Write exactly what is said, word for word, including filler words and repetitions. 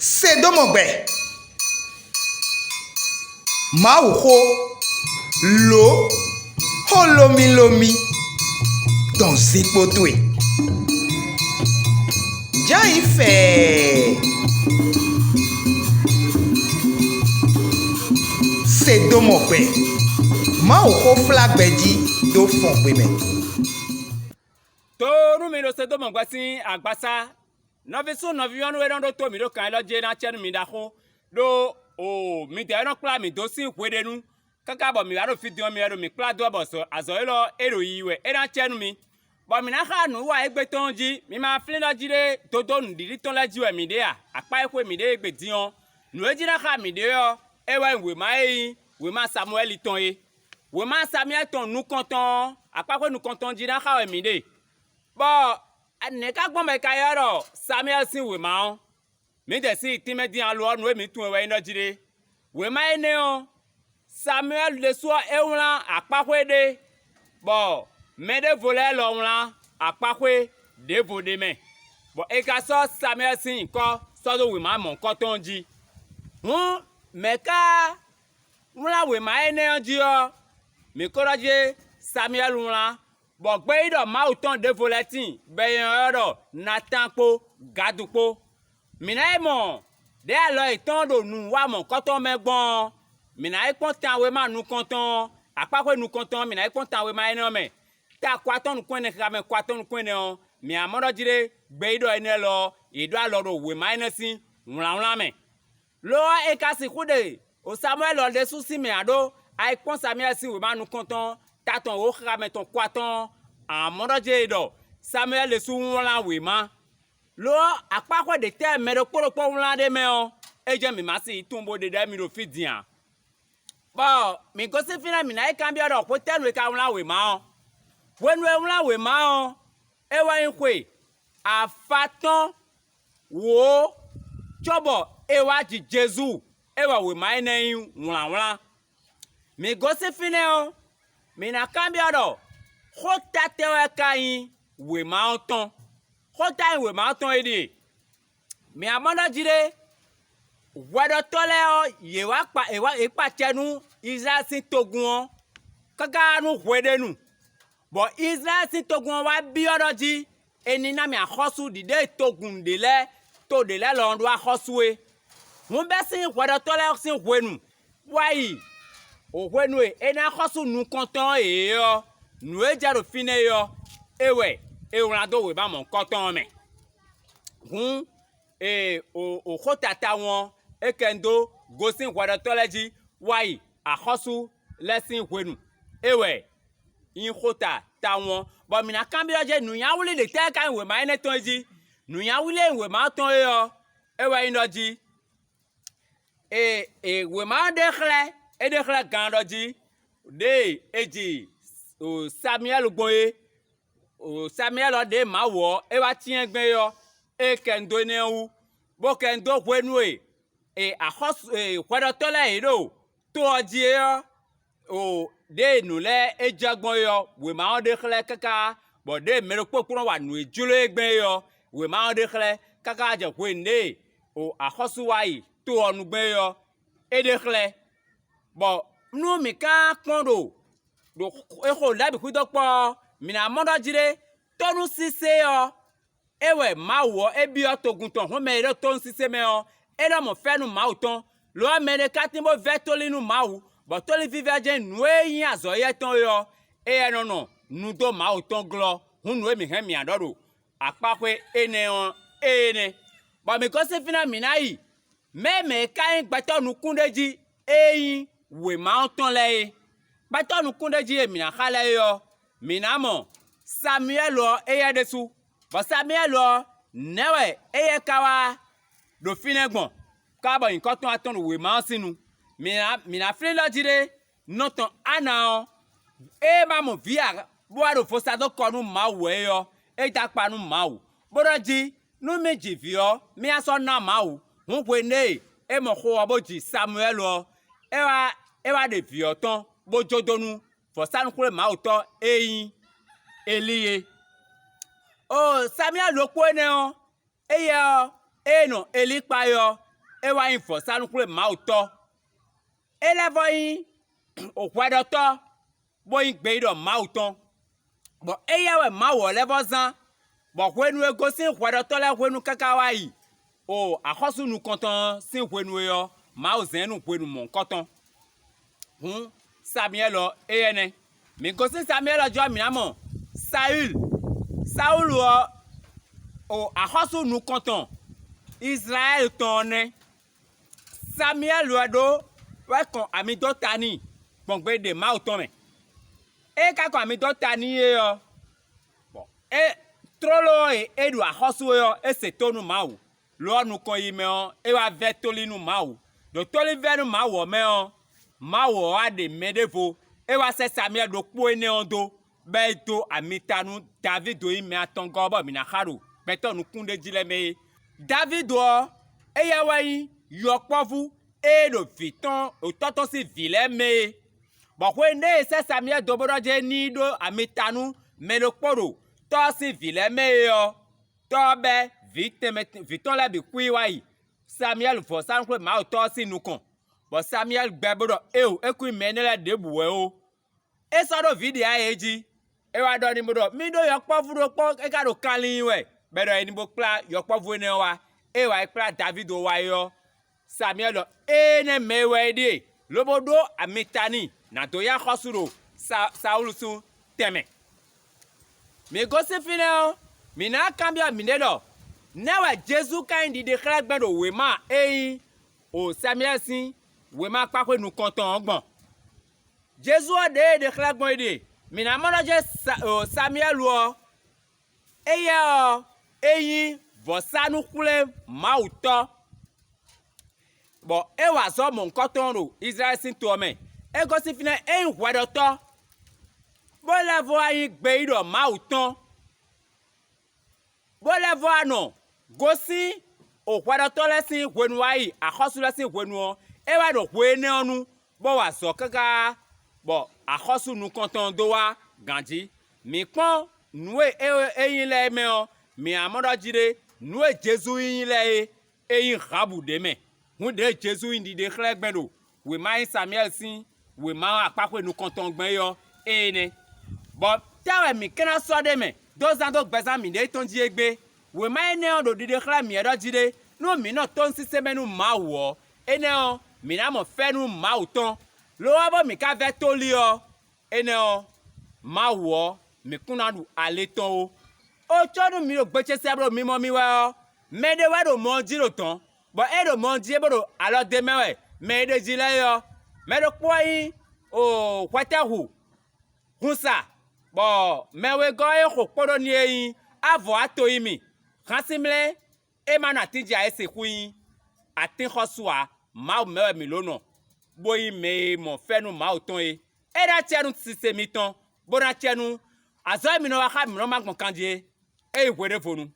Se dó mɔ gbɛ. Mawuxó, lǒ, xó lómílómí dɔn zinkpo towe. Jǎ yi fɛɛ. Se dó mɔ gbɛ. Mawuxó flá gbɛ jí dó fɔn xwe mɛ. Tónú mi ɖo Sedómu gbɛ sín agbasá, nɔví sú nɔví nyɔ́nu e nɔ ɖótó mǐ ɖo kan élɔ́ jí é ná acɛ nú mi ɖaxó, ɖó o midɛɛ e nɔ kplá mǐ dó sín hweɖénu, káká bɔ mǐ wá ɖo fí din ɔ́, mi wɛ ɖo mǐ kplá dó wɛ bɔ azɔ̌ élɔ́ e ɖo yiyi wɛ é ná acɛ nú mi, bɔ mǐ ná xá nǔwiwa égbé tɔn ɔ́ jí. Mi ma flín ɖɔ jí ɖé dó dó nǔɖiɖi tɔn lɛ́ɛ jí wɛ mǐ ɖe a? Akpá e xwe mǐ ɖe égbé din ɔ́, nǔ e jí ná xá mǐ ɖe ɔ́, é wɛ nyí wěma e nyí wěma Samuwɛ́li tɔn é. Wěma Samuwɛ́li tɔn nukɔntɔn ɔ́, akpáxwé nukɔntɔn jí ná xá wɛ mǐ ɖe. Bɔ nɛ̌ ka gbɔn bɔ è ka ylɔ́ ɖɔ Samuwɛ́li sín wěma ɔ́? Mǐdɛɛ sín tínmɛ dín alo ɔ́, nǔ e mǐ tunwun wɛ nyí ɖɔ jí ɖé. Wěma énɛ́ ɔ́, Samuwɛ́li ɖésú ɔ́, é wlán akpáxwé ɖé, bɔ mɛ ɖěvo lɛ́ɛ lɔ wlán akpáxwé ɖěvo ɖ'é mɛ, bɔ è ka sɔ́ Samuwɛ́li sín nyǐkɔ sɔ́ dó wěma mɔ̌hunkɔtɔn ɔ́ jí. Hǔn mɛ̌ ka wlán wěma énɛ́ ɔ́ jí ɔ́, mǐ ko ɖɔ jí Samuwɛ́li wlán, bɔ gbeyíɖɔ Mawu tɔn ɖěvo lɛ́ɛ tíin, bɔ è nɔ ylɔ́ ɖɔ Natáan kpó Gadu kpó. Mǐ ná yi mɔ ɖěe alɔ yětɔn ɖo nǔ wa mɔ̌hunkɔtɔn mɛ gbɔn ɔ́, mǐ ná yi kpɔ́n tanwéma nukɔntɔn ɔ́, akpáxwé nukɔntɔn ɔ́, mǐ ná yi kpɔ́n tanwéma énɛ́ ɔ́ mɛ. Ta ko atɔ́ nukún ɛnɛ, xixamɛ ko atɔ́ nukún ɛnɛ ɔ́, mǐ ná mɔ ɖɔ jí ɖé gbeyíɖɔ énɛ́ lɔ ɔ́, yě ɖó alɔ ɖo wěma énɛ́ sín wlǎnwlán mɛ. Lo ɔ́, è ka sixú ɖe Samuwɛ́li ɔ́ ɖésú sín mɛ ǎ ɖó ayikpɔ́n Samuwɛ́li sín wěma nukɔntɔn ta tɔn wǒ xixamɛ tɔn ko atɔ́ ɔ́, a nǎ mɔ ɖɔ jí è ɖɔ Samuwɛ́li ɖésú wlán wěma. Lo ɔ́, akpáxwé ɖětɛ́ mɛ ɖokpó ɖokpó wlán ɖ'é mɛ ɔ́, é jɛ́n mǐ ma sin yi tunwun bó ɖe ɖɔ émí ɖo fí din ǎ. Bɔ mǐ gosín fínɛ́ mǐ ná yi kanbyɔ́ ɖɔ hwetɛ́nu è ka wlán wěma ɔ́. Hwenu e wlán wěma ɔ́, é wɛ nyí xwe afatɔ́n wǒ cóbɔ è wá ji Jezu, é wɛ wěma énɛ́ nyí wlǎnwlán. Mǐ gosín fínɛ́ ɔ́, mǐ ná kanbyɔ́ ɖɔ xó tátɛ́ wɛ ka nyí wěma ɔ́ tɔn? Xó tá nyí wěma ɔ́ tɔn é ɖíe: mǐ wá mɔ ɖɔ jí ɖé, hwɛɖɔtɔ́ lɛ́ɛ ɔ́, yě wá kpa yě wá yě kpa acɛ nú Izlayɛ́li sín togun ɔ́ káká nú hweɖénu, bɔ Izlayɛ́li sín togun ɔ́ wá byɔ́ ɖɔ jí è ní ná mì axɔ́sú ɖiɖée togun ɖě lɛ́ɛ to ɖě lɛ́ɛ lɔ ɔ́ ɖó axɔ́sú é. Hǔn bɛ́ sín hwɛɖɔtɔ́ lɛ́ɛ sín hwenu bó wá yi hwenu e é ná xɔ́sú nukɔntɔn ɔ́ yě ɔ́, nǔ e jɛ ɖo fínɛ́ é ɔ́, é wɛ è wlán dó wěma mɔ̌hunkɔtɔn ɔ́ mɛ. Hǔn e xóta tawun ɔ́, é kɛ nu dó gosín hwɛɖɔtɔ́ lɛ́ɛ jí wá yi axɔ́sú lɛ́ɛ sín hwenu. É wɛ nyí xóta tawun ɔ́, bɔ mǐ ná kanbyɔ́ jɛ nǔnywɛ́wlí ɖě tɛ́ ka nyí wěma énɛ́ tɔn é jí. Nǔnywɛ́wlí e nyí wěma ɔ́ tɔn é ɔ́, é wɛ nyí ɖɔ jí: e e wěma ɔ́ ɖe xlɛ́ é ɖe xlɛ́ gan ɖɔ jí ɖěe è ji Samuwɛ́li gbɔn é. Samuwɛ́li ɔ́ ɖě Mawu ɔ́ é wá cyán gbɛn é ɔ́, é kɛ nu dó énɛ́ ɔ́ wú, bó kɛ nu dó hwenu e e axɔ́sú e hwɛɖɔtɔ́ lɛ́ɛ yě ɖo to ɔ́ jí é ɔ́, o ɖěe nǔ lɛ́ɛ é jɛ gbɔn é ɔ́, wěma ɔ́ ɖe xlɛ́ káká, bɔ ɖěe mɛ ɖokpó kplɔ́n wa nǔ e jló é gbɛn é ɔ́, wěma ɔ́ ɖe xlɛ́ káká jɛ hwenu ɖěe o axɔ́sú wá yi to ɔ́ nu gbɛn é ɔ́, é ɖe xlɛ́. Bɔ nú mǐ ka kpɔ́n ɖo ɖo é xo nǔ ɖěbǔ xwídó kpɔ́ ɔ́, mǐ ná mɔ ɖɔ jí ɖé, tónúsísé ɔ́, é wɛ Mawu ɔ́ é byɔ́ togun tɔn hɔn mɛ e ɖo tónúsísé mɛ ɔ́, é nɔ mɔ fɛ́nú Mawu tɔn. Lo ɔ́, mɛ ɖé ka tín bó vɛ́ tóli nú Mawu, bɔ tóli vívɛ́ jɛ́n nǔ e nyí azɔ̌ éyɛ́ tɔn é ɔ́, éyɛ́ nɔ nɔ nu dó Mawu tɔn glɔ́. Hǔn nǔ e mǐ hɛn mǐ ǎ ɖɔ ɖo akpáxwé énɛ́ ɔ́, ée nɛ́. Bɔ mǐ gosín fínɛ́ mǐ ná yi mɛ̌ mɛ e ka nyí gbɛtɔ́ nukúnɖéjí e nyí wěma ɔ́ tɔn lɛ́ɛ é. Gbɛtɔ́ nukúnɖéjí e mǐ ná xa lɛ́ɛ é ɔ́, mǐ ná mɔ Samuwɛ́li ɔ́ éyɛ́ ɖésú, bɔ Samuwɛ́li ɔ́, nɛ̌ wɛ éyɛ́ ka wá ɖo fínɛ́ gbɔn, káká bɔ nyǐkɔ tɔn wá tɔ́n ɖo wěma ɔ́ sín nu? Mǐ ná mǐ ná flín ɖɔ jí ɖé, nɔ tɔn Ana ɔ́, ée ma mɔ vǐ ǎ, bó wá ɖo vo sa dó kɔ nú Mawu wɛ é ɔ́, é dó akpa nú Mawu, bó ɖɔ jí: Nú mì ji vǐ ɔ́, mì wá sɔ́ ná Mawu. Hǔn hwenu e é mɔ xo ɔ́ bó ji Samuwɛ́li ɔ́, é wá é wá ɖe vǐ ɔ́ tɔn, bó jó dó nú vɔ̌sánú-xwlémawutɔ́ e nyí Elíi é. Oo, Samuwɛ́li ɖokpó énɛ́ ɔ́, éyɛ́ ɔ́, ée nɔ Elíi kpa é ɔ́, é wá nyí vɔ̌sánú-xwlémawutɔ́. É lɛ́ vɔ́ nyí hwɛɖɔtɔ́, bó nyí gbeyíɖɔ Mawu tɔn, bɔ éyɛ́ wɛ Mawu ɔ́ lɛ́ vɔ́ zán, bɔ hwenu e gosín hwɛɖɔtɔ́ lɛ́ɛ hwenu káká wá yi o axɔ́sú nukɔntɔn ɔ́ sín hwenu é ɔ́, Mawu zɛ́n ɛ nú hwenu mɔ̌hunkɔtɔn. Hǔn Samiyɛ́li ɔ́, éyɛ́ nɛ́. Mǐ gosín Samiyɛ́li ɔ́ jí ɔ́, mǐ ná mɔ Sayúlu. Sawúlu ɔ́, o axɔ́sú nukɔntɔn Izlayɛ́li tɔn ɔ́ nɛ́. Samiyɛ́li wɛ ɖó wɛ kɔn ami dó ta n'i gbɔn gbe ɖe Mawu tɔn mɛ. Ée é ka kɔn ami dó ta n'i é ɔ́, bɔ é tlóló e é ɖo axɔ́sú é ɔ́, é se tónú Mawu. Lo ɔ́, nukɔn yi mɛ ɔ́, é wá vɛ́ tóli nú Mawu. Ɖo tóli vɛ́ nú Mawu ɔ́ mɛ ɔ́, Mawu ɔ́ wá ɖe mɛ ɖěvo, é wá sɛ́ Samiyɛ́li ɖokpó énɛ́ ɔ́ dó, bɔ é dó ami ta nú Davídu e nyí mɛ atɔngɔ́ ɔ́, bɔ mǐ ná xa ɖo gbɛtɔ́ nukúnɖéjí lɛ́ɛ mɛ é. Davídu ɔ́, éyɛ́ wɛ nyí yɔkpɔ́vú e ɖo vǐ tɔn ɖo tɔ́ tɔn sín vǐ lɛ́ɛ mɛ é. Bɔ hwenu ɖé e sɛ́ Samiyɛ́li dó bó ɖɔ jɛ́n ní yi ɖó ami ta nú mɛ ɖokpó ɖo tɔ́ ɔ́ sín vǐ lɛ́ɛ mɛ é ɔ́, tɔ́ ɔ́ bɛ́ vǐ tɛnmɛ vǐ tɔn lɛ́ɛ bǐ xwí wá yi Samiyɛ́li vɔ̌sánú-xwlémawutɔ́ ɔ́ sín nukɔn, bɔ Samiyɛ́li gbɛ́ bó ɖɔ éeǒ, é kún nyí mɛ énɛ́ lɛ́ɛ ɖěbǔ wɛ ó. É sɔ́ ɖó vǐ ɖě ǎ é jí. É wá ɖɔ n'i bó ɖɔ: "Mì ɖó yɔkpɔ́vú ɖokpó, é ka ɖo kanlin nyi wɛ, bɔ è ɖɔ è ní bó kplá yɔkpɔ́vú énɛ́ ɔ́ wá." Ée wǎ yi kplá Davídi wá é ɔ́, Samiyɛ́li ɖɔ: "Énɛ́ mɛ e wɛ é ɖíe, lobo ɖó ami ta n'i, nǎ dó yá xɔ́sú ɖo Sa- Sawúlu sín tɛn mɛ." Mǐ gosín fínɛ́ ɔ́, mǐ ná kanbyɔ́ mǐɖée ɖɔ: "Nɛ̌ wɛ Jezu ka nyí ɖiɖexlɛ́gbɛ́n ɖo wěma e nyí o Samiyɛ́li sín wěma kpáxwé nukɔntɔn ɔ́ gbɔn?" Jezu ɔ́ ɖěe è ɖe xlɛ́ gbɔn é ɖíe: mǐ ná mɔ ɖɔ jɛ́n Sa- o, Samiyɛ́lu ɔ́, éyɛ́ ɔ́, é nyí vɔ̌sánú-xwlémawutɔ́, bɔ é wa azɔ̌ mɔ̌hunkɔtɔn ɖo Izlayɛ́li sín to ɔ́ mɛ. É gosín fínɛ́, é nyí hwɛɖɔtɔ́, bó lɛ́ vɔ́ wá nyí gbeyíɖɔ Mawu tɔn, bó lɛ́ vɔ́ wá nɔ gosín o hwɛɖɔtɔ́ lɛ́ɛ sín hwenu wá yi axɔ́sú lɛ́ɛ sín hwenu ɔ́, é wá ɖo hwe énɛ́ ɔ́ nu, bó wa azɔ̌ káká, bɔ axɔ́sú nukɔntɔn dó wá ganjí. Mǐ kpɔ́n nǔ e é nyí lɛ́ɛ mɛ ɔ́, mǐ ná mɔ ɖɔ jí ɖé, nǔ e Jezu nyí lɛ́ɛ é, é nyí Habu ɖě mɛ. Hǔn ɖěe Jezu nyí ɖiɖe xlɛ́ gbɛn ɖo wěma e nyí Samiyɛ́li sín wěma ɔ́ akpáxwé nukɔntɔn gbɛn é ɔ́, ée nɛ́. Bɔ tɛ́ wɛ mǐ ka ná sɔ́ ɖ'é mɛ dó zán dó gbɛzán mǐɖée tɔn jí égbé? Wěma énɛ́ ɔ́ ɖo ɖiɖe xlɛ́ mǐ wɛ ɖɔ jí ɖé, nú mǐ nɔ tónúsínsɛ́n mɛ nú Mawu ɔ́, énɛ́ ɔ́, mǐ ná mɔ fɛ́nú Mawu tɔn. Lo ɔ́, bó mǐ ka vɛ́ tóli ɔ́, énɛ́ ɔ́, Mawu ɔ́, mǐ kún ná ɖu ale tɔn ó. Ó có nú mi ɖo gbe ce sɛ bó ɖo mimɔ mì wɛ ɔ́, mɛɖé wɛ ɖo mɔ ɔ́ jí ɖo dɔ̌n, bɔ é ɖo mɔ ɔ́ jí é bó ɖo alɔ d'é mɛ wɛ mɛ e ɖe jí lɛ́ɛ é ɔ́. Mɛ ɖokpó wɛ nyí o hwɛtɛ́hu hun sa, bɔ mɛ wegɔ́ e xo kpóɖó n'i é nyí avɔ ato yi mì. Hansinmlɛ́ é ma nɔ atín jí ǎ, é sixú nyí atínxɔ́sú ǎ. Mawu mɛ wɛ mǐ ló nɔ, bó nyí mɛ e mɔ fɛ́nú Mawu tɔn é. É ná acɛ nú sise mitɔn, bó ná acɛ nú azɔ̌ e mi nɔ wa xá mǐ nɔ má gbɔn kanjí é. É nyí hweɖěvonu.